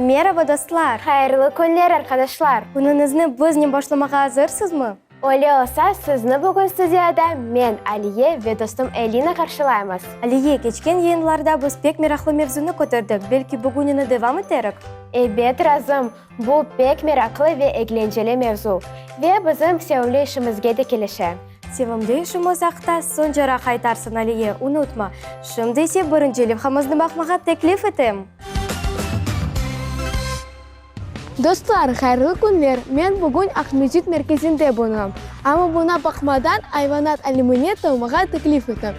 Meraba, dostlar! Hayırlı künler, arqadaşlar! Künüñizni biznen başlamağa azırsızmı? Öyle olsa, sizni bugün studiyada men, Aliye, ve dostum Elina qarşılaymız. Aliye, keçken yayınlarda biz pek meraqlı mevzunı köterdik, belki bugünini devam eterik? Ebet, razım. Bu pek meraqlı ve eglenceli mevzu. Ve bizim sevimli işimizge de kelişe. Sevimli işimiz aqta soñra qaytarsıñ, Aliye, unutma. Şimdi ise birinci levhamıznı baqmağa teklif etem. Dostlar, hayırlı künler! Men bugün Aqmescit merkezinde bulunam. Amma buña baqmadan, ayvanat alemine tolmağa teklif etem.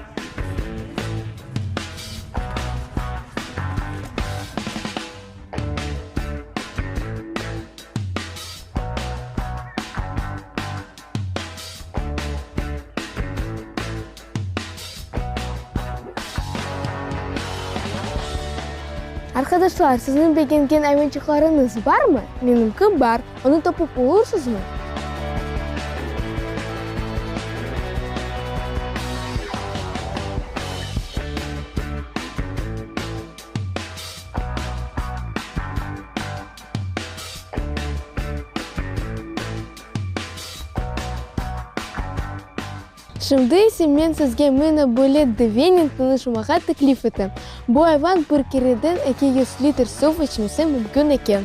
Arqadaşlar, siziñ begengen ayvançıqlarıñız barmı? Menimki bar. Onı tapıp olursızmı? Şimdi ise men sizge mına böyle devenen tanışmağa teklif etem. Bu ayvan bir kereden 200 litr suv içmesi mümkün eken.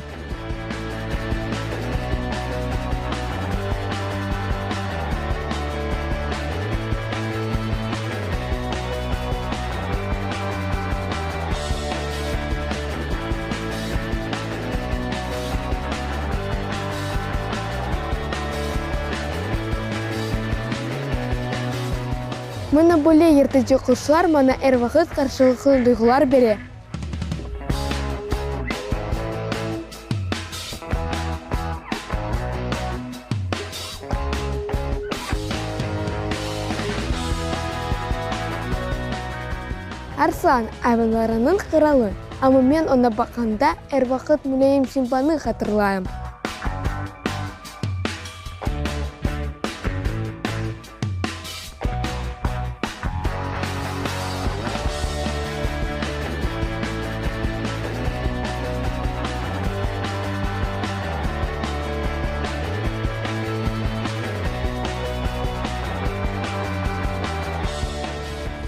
Mına böyle yırtıcı quşlar maña er vaqıt qarşılıqlı duyğular bere. Arslan, ayvanlarınıñ qıralı. Amma men oña baqqanda, er vaqıt mulâyim Simbanı hatırlayım.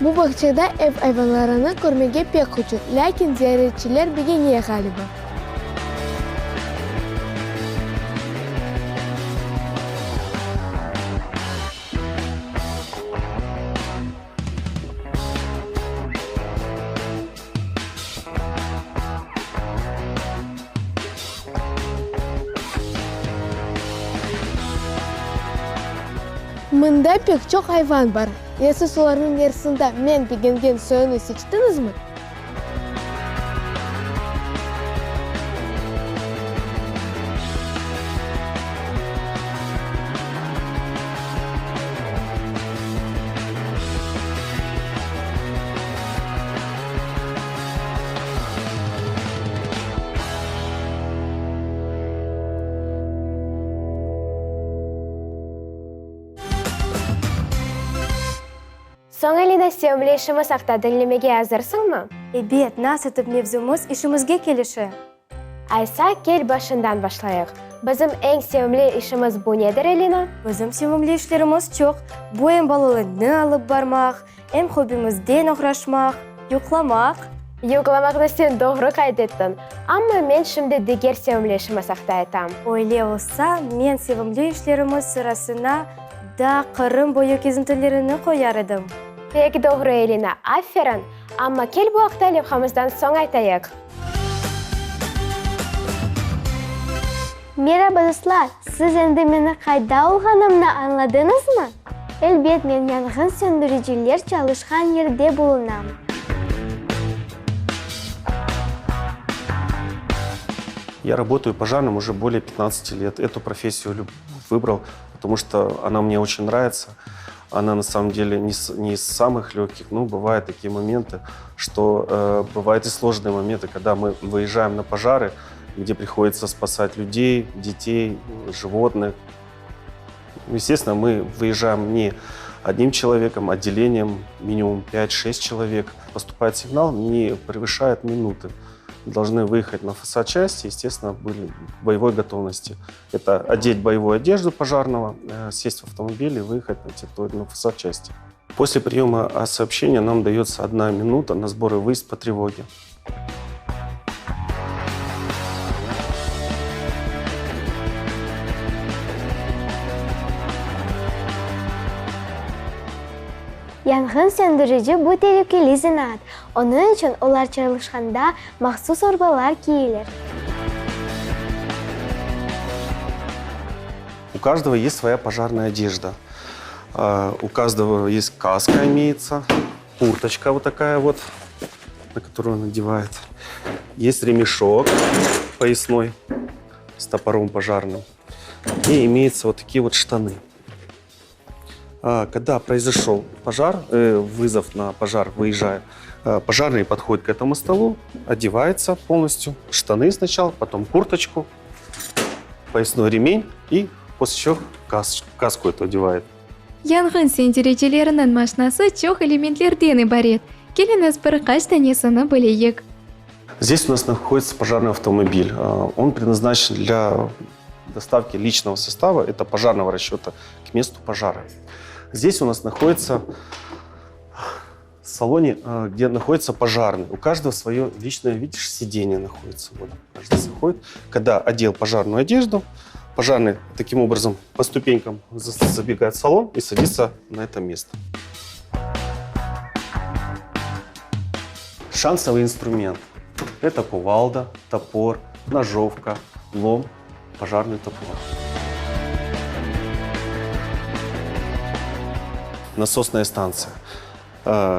Bu bağçada ev ayvanlarını körmege pek hucur, lâkin ziyaretçiler begene ğaliba. Mında pek çoq ayvan bar. Ya siz olarnıñ arasında men begengen soyunı seçtiñizmi? Soñ, Elina, sevimli işimiz aqta diñlemege azırsıñmı? Ebet, nasıl etip mevzumız işimizge kelişe? Aysa, kel başından başlayıq. Bizim eñ sevimli işimiz bu nedir, Elina? Bizim sevimli işlerimiz çoq. Bu em balalarnı alıp barmaq, em hobbimizden oğraşmaq, yuqlamaq. Yuqlamaqnı sen doğru qayd ettiñ. Amma men şimdi diger sevimli işimiz aqta aytam. Öyle olsa, men sevimli işlerimiz sırasına da Qırım boyu kezintilerini qoyar edim. Pek doğru, Elina, aferin! Amma kel bu aqta levhamızdan soñ aytayıq. Meraba, dostlar! Siz endi meni qayda olğanımnı añladıñızmı? Elbet, men yanğın söndüriciler çalışqan yerde bulunam. Я работаю пожарным уже более 15 лет. Эту профессию выбрал, потому что она мне очень нравится. Она на самом деле не, не из самых легких, но бывают такие моменты, что э, бывают и сложные моменты, когда мы выезжаем на пожары, где приходится спасать людей, детей, животных. Естественно, мы выезжаем не одним человеком, отделением, минимум 5-6 человек. Поступает сигнал, не превышает минуты. Должны выехать на фасад части, естественно, были в боевой готовности. Это одеть боевую одежду пожарного, э, сесть в автомобиль и выехать на территорию, на фасад части. После приема сообщения нам дается одна минута на сбор и выезд по тревоге. Yanğın söndürici bu telükeli zenaat, onıñ içün olar çalışqanda mahsus urbalar kiyeler. У каждого есть своя пожарная одежда. У каждого есть каска имеется, курточка вот такая вот, на которую он надевает. Есть ремешок поясной с топором пожарным. И имеются вот такие вот штаны. Когда произошел пожар, э, вызов на пожар, выезжая, э, пожарный подходит к этому столу, одевается полностью, штаны сначала, потом курточку, поясной ремень и после чего кас, каску эту одевает. Yanğın söndüricileriniñ maşnası çoq elementlerden ibaret. Keliñiz bir qaç tanesini bileyik. Здесь у нас находится пожарный автомобиль. Он предназначен для доставки личного состава, это пожарного расчета, к месту пожара. Здесь у нас находится в салоне, где находится пожарный. У каждого свое личное, видишь, сиденье находится. Вот, каждый заходит. Когда одел пожарную одежду, пожарный таким образом по ступенькам забегает в салон и садится на это место. Шансовый инструмент. Это кувалда, топор, ножовка, лом, пожарный топор. Насосная станция.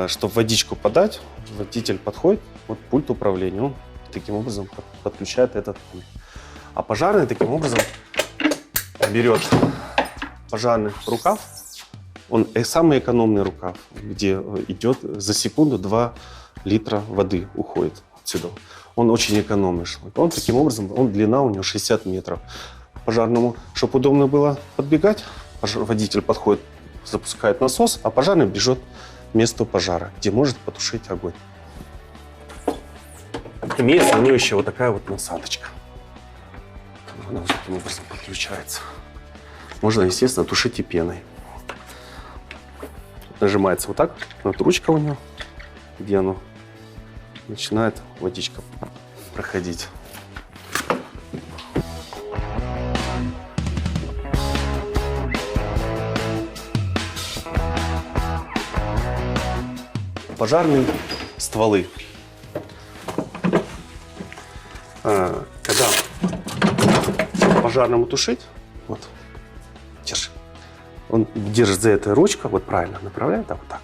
Чтобы водичку подать, водитель подходит, вот пульт управления, он таким образом подключает этот пульт. А пожарный таким образом берет пожарный рукав, он самый экономный рукав, где идет за секунду 2 литра воды уходит отсюда. Он очень экономный шланг. Он таким образом, он длина у него 60 метров. Пожарному, чтобы удобно было подбегать, водитель подходит, запускает насос, а пожарный бежит к месту пожара, где может потушить огонь. Имеется у нее еще вот такая вот насадочка. Она вот таким образом подключается. Можно, естественно, тушить и пеной. Нажимается вот так, вот ручка у нее, где оно начинает водичка проходить. Пожарные стволы. А, когда пожарному тушить, вот, держи. Он держит за эту ручку, вот правильно направляет, да, вот так.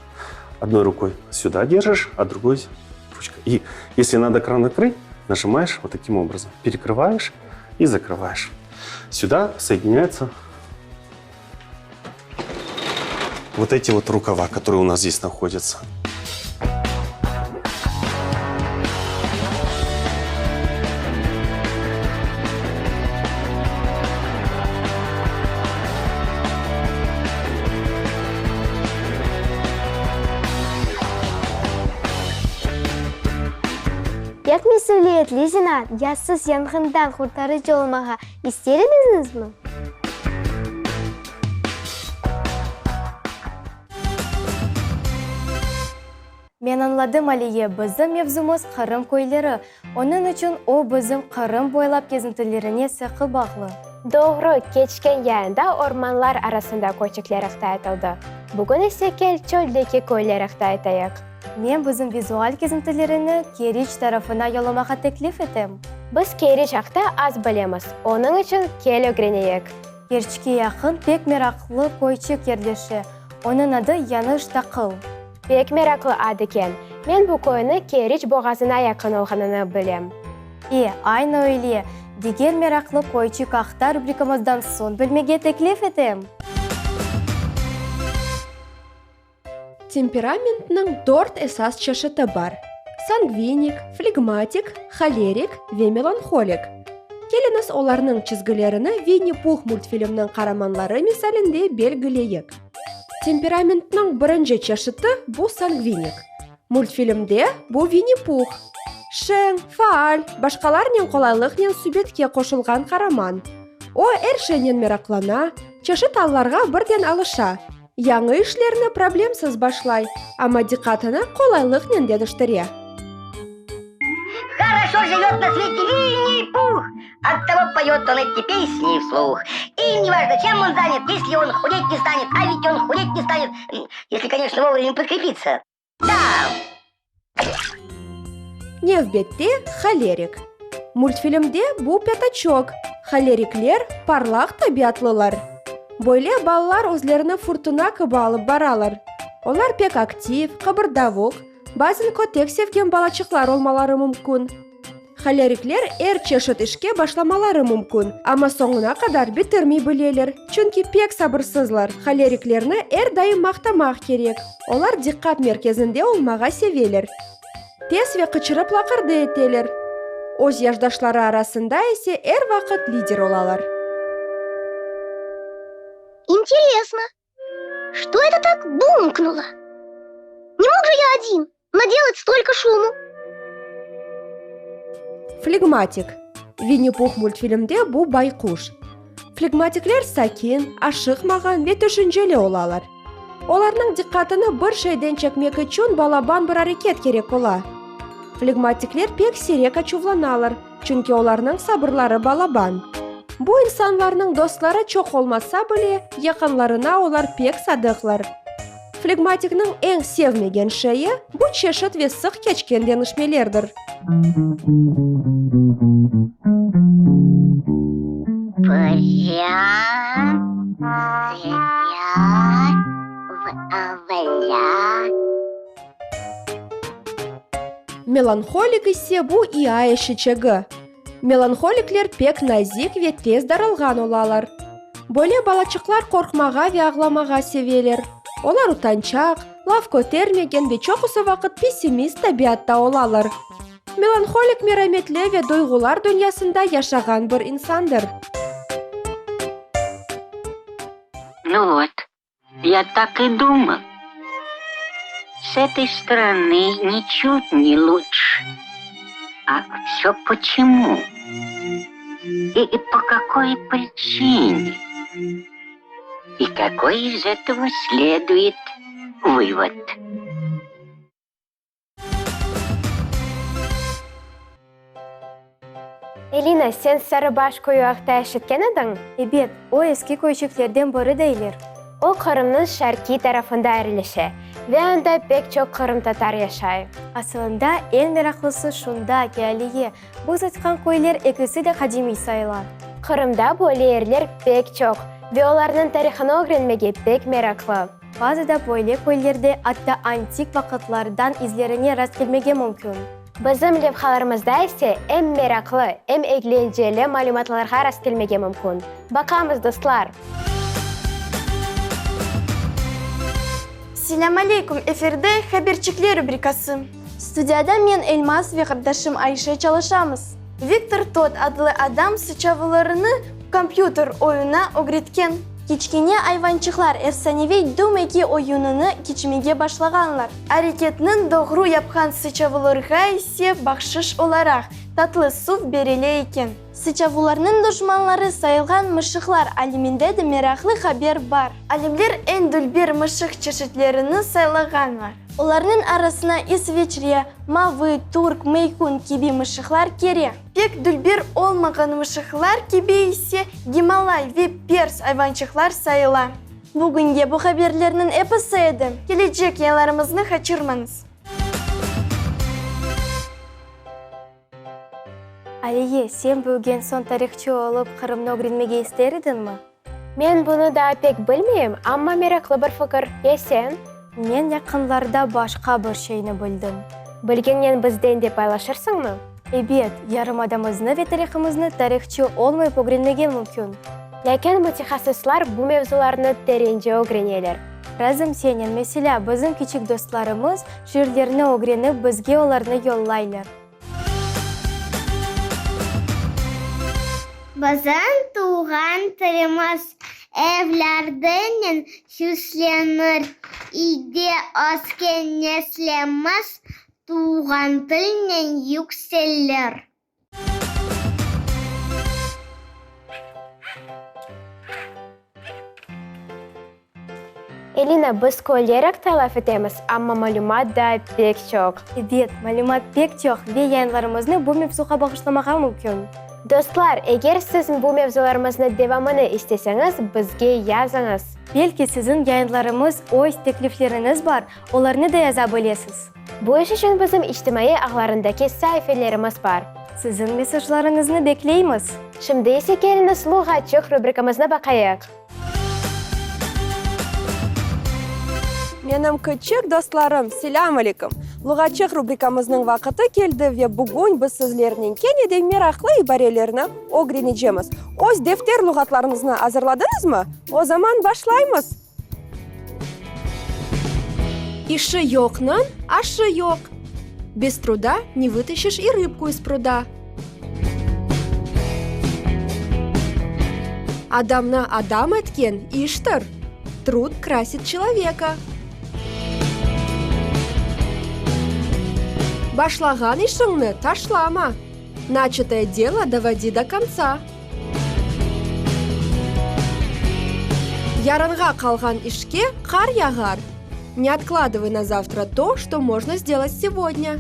Одной рукой сюда держишь, а другой ручкой. И если надо кран открыть, нажимаешь вот таким образом. Перекрываешь и закрываешь. Сюда соединяются вот эти вот рукава, которые у нас здесь находятся. Pek mesüliyetli zenaat, ya siz yanğından qurtarıcı olmağa ister ediñizmi? Men añladım, Aliye, bizim mevzumız Qırım köyleri. Onıñ içün o bizim Qırım boylap kezintilerine sıqı bağlı. Doğru, keçken yayında ormanlar arasında köyçikler aqta aytıldı. Bugün ise kel çöldeki köyler aqta aytayıq. Men bizim vizual kezintilerini Keriç tarafına yollamağa teklif etem. Biz Keriç aqta az bilemiz, onıñ içün kel ögreneyik. Kerçke yaqın pek meraqlı köyçik yerleşe. Onıñ adı Yañış Taqıl. Pek meraqlı ad eken. Men bu köyni Keriç boğazına yaqın olğanını bilem. E, aynı öyle. Diger meraqlı köyçik aqta rubrikamızdan soñ bilmege teklif etem. Temperamentniñ dört esas çeşiti bar, sangvinik, flegmatik, holerik ve melanholik. Keliñiz olarnıñ çizgilerini Vinni-Puh multfilmniñ qaramanları misalinde belgileyik. Temperamentniñ birinci çeşiti, bu sangvinik. Multfilmde bu Vinni-Puh. Şeñ, faal, başqalarnen qolaylıqnen subetke qoşulğan qaraman. O, er şeynen meraqlana, çeşit allarğa birden alışa, yañı işlerni problemsiz başlay, amma diqqatını qolaylıqnen deñiştire. Хорошо живет на свете Винни-Пух, Оттого поет он эти песни вслух. И неважно, чем он занят, если он худеть не станет, а ведь он худеть не станет, если, конечно, вовремя подкрепиться. Да! Nevbette, Holerik. Multfilmde bu Pâtaçok. Holerikler, parlaq tabiatlılar. Böyle balalar özlerini furtuna kibi alıp baralar. Olar pek aktiv, qıbırdavuq, bazen kötek sevgen balaçıqlar olmaları mümkün. Holerikler er çeşit işke başlamaları mümkün, amma soñuna qadar bitirmey bileler, çünki pek sabırsızlar. Holeriklerni er daim maqtamaq kerek, olar diqqat merkezinde olmağa seveler. Tez ve qıçırıp laqırdı eteler. Öz yaşdaşları arasında ise er vaqıt lider olalar. Интересно, что это так бумкнуло? Не мог же я один наделать столько шуму? Flegmatik. Vinni-Puh multfilmde bu bayquş. Flegmatikler sakin, aşıqmağan ve tüşünceli olalar. Olarnıñ diqqatını bir şeyden çekmek içün balaban bir areket kerek ola. Flegmatikler pek siyrek açuvlanalar, çünki olarnıñ sabırları balaban. Bu insanlarnıñ dostları çoq olmasa bile, yaqınlarına olar pek sadıqlar. Flegmatikniñ eñ sevmegen şeyi, bu çeşit ve sıq keçken deñişmelerdir. Pırâ, sırâ, vlâ. Melanholik ise bu İa eşiçegi. Melanholikler pek nazik ve tez darılğan olalar. Böyle balaçıqlar qorqmağa ve ağlamağa seveler. Olar utançaq, laf kötermegen ve çoqusı vaqıt pessimist tabiatta olalar. Melanholik merametli ve duyğular dünyasında yaşağan bir insandır. Nu vot, ya tak i dumal. S etoy storony niçut ne luçše. A vse počemu? I po kakoy pričine? I kakoy iz etogo sleduet vyvod? Elina, sen Sarıbaş köyü aqta eşitken ediñ? Ebet, o eski köyçiklerden biri deyler. O Qırımnıñ şarqiy tarafında yerleşe ve anda pek çoq qırımtatar yaşay. Asılında, eñ meraqlısı şunda ki, Aliye, biz aytqan köyler ekisi de qadimiy sayıla. Qırımda böyle yerler pek çoq ve olarnıñ tarihını ögrenmege pek meraqlı. Bazıda böyle köylerde atta antik vaqıtlardan izlerine rastkelmege mümkün. Bizim levhalarımızda ise em meraqlı, em eglenceli malümatlarğa rastkelmege mümkün. Baqamız, dostlar! Selâm aleyküm, efirde Haberçikler rubrikası. Studiyada men Elmaz ve qardaşım Ayşe çalışamız. Viktor Tot adlı adam sıçavullarını kompyuter oyunına ögretken. Kiçkene ayvançıqlar efsaneviy Dum eki oyunını keçmege başlağanlar. Areketniñ doğru yapqan sıçavullarğa ise bahşış olaraq tatlı suv berile eken. Sıçavullarnıñ duşmanları sayılğan mışıqlar aleminde de meraqlı haber bar. Alimler eñ dülber mışıq çeşitlerini saylağanlar. Olarnıñ arasına isveçre, mavı, türk, meykun kibi mışıqlar kire. Pek dülber olmağan mışıqlar kibi ise gimalay ve pers ayvançıqlar sayıla. Bugünge bu haberlerniñ episi edi. Kelecek yayınlarımıznı qaçırmañız. Aliye, sen büyügen soñ tarihçı olıp Qırımnı ögrenmege ister ediñmi? Men bunı daa pek bilmeyim, amma meraqlı bir fikir. Ya sen? Men yaqınlarda başqa bir şeyni bildim. Bilgiñnen bizden de paylaşırsıñmı? Ebet, yarımadamıznı ve tarihımıznı tarihçı olmayıp ögrenmege mümkün. Lâkin mütehassıslar bu mevzularnı terence ögreneler. Razım senen, meselâ, bizim kiçik dostlarımız şiirlerni ögrenip bizge olarnı yollaylar. Bizim tuvğan tilimiz evlâdınen süslenir, İyde ösken neslimiz. Tuvğan tilnen yükselir. Elina, biz köyler aqta laf etemiz, amma malümat da pek çoq. Ebet, malümat pek çoq ve yayınlarımıznı bu mevzuğa bağışlamağa mümkün. Dostlar, eger siz bu mevzularımıznı devamını isteseñiz, bizge yazıñız. Belki siziñ yayınlarımız öz teklifleriñiz bar, olarnı da yaza bilesiz. Bu iş içün bizim içtimaiy ağlarındaki saifelerimiz bar. Siziñ mesajlarıñıznı bekleymiz. Şimdi ise keliñiz Luğatçıq rubrikamıznı baqayıq. Menim küçük dostlarım, selâm aleyküm! Luğatçıq rubrikamıznıñ vaqıtı keldi ve bugün biz sizlernen kene de meraqlı ibarelerni ögrenecemiz. Öz defter luğatlarıñıznı azırladıñızmı? O zaman başlaymız! İşi yoqnıñ aşı yoq. Bez truda ne vıtaşiş i rıbku iz pruda. Adamnı adam etken iştir. Trud krasit çeloveka. Başlağan işiñni taşlama. Načatoye delo dovodi do kontsa. Yarınğa qalğan işke qar yağar. Ne otkladıvay na zavtra to, çto mojno sdelat segodnâ.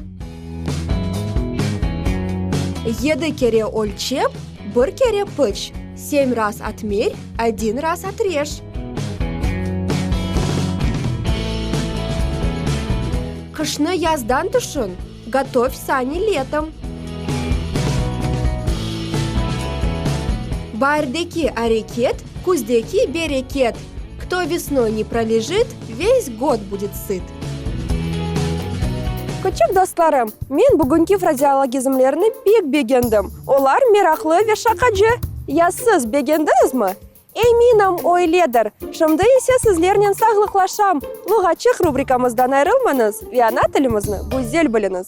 Yedi kere ölçep, bir kere pıç, Sem raz otmer, odin raz otrej. Qışnı yazdan tüşün, Gotov sani letom. Baardeki areket, küzdeki bereket, Kto vesnoy ne prolejit, ves god budet sıt. Küçük dostlarım, men bugünki frazeologizmlerni pek begendim. Olar meraqlı ve şaqacı. Ya siz begendiñizmi? Eminim, öyledir. Şimdi ise sizlernen sağlıqlaşam. Luğatçıq rubrikamızdan ayrılmañız ve ana tilimizni güzel biliñiz.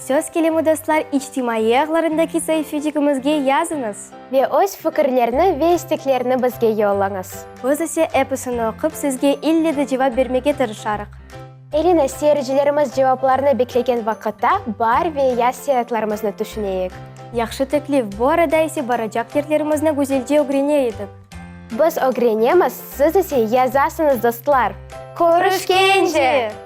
Söz kelimi, dostlar, içtimaiy ağlarındaki saifecigimizge yazıñız. Ve öz fikirlerni ve isteklerni bizge yollañız. Biz ise episini oqup, sizge ille de cevap bermege tırışarıq. Elina, seyircilerimiz cevaplarnı beklegen vaqıtta, baar ve yaz seyaatlarımıznı tüşüneyik. Yahşı teklif, bu arada ise baracaq yerlerimizni güzelce ögrene edik. Biz ögrenemiz, siz ise yazasıñız, dostlar! Körüşkence!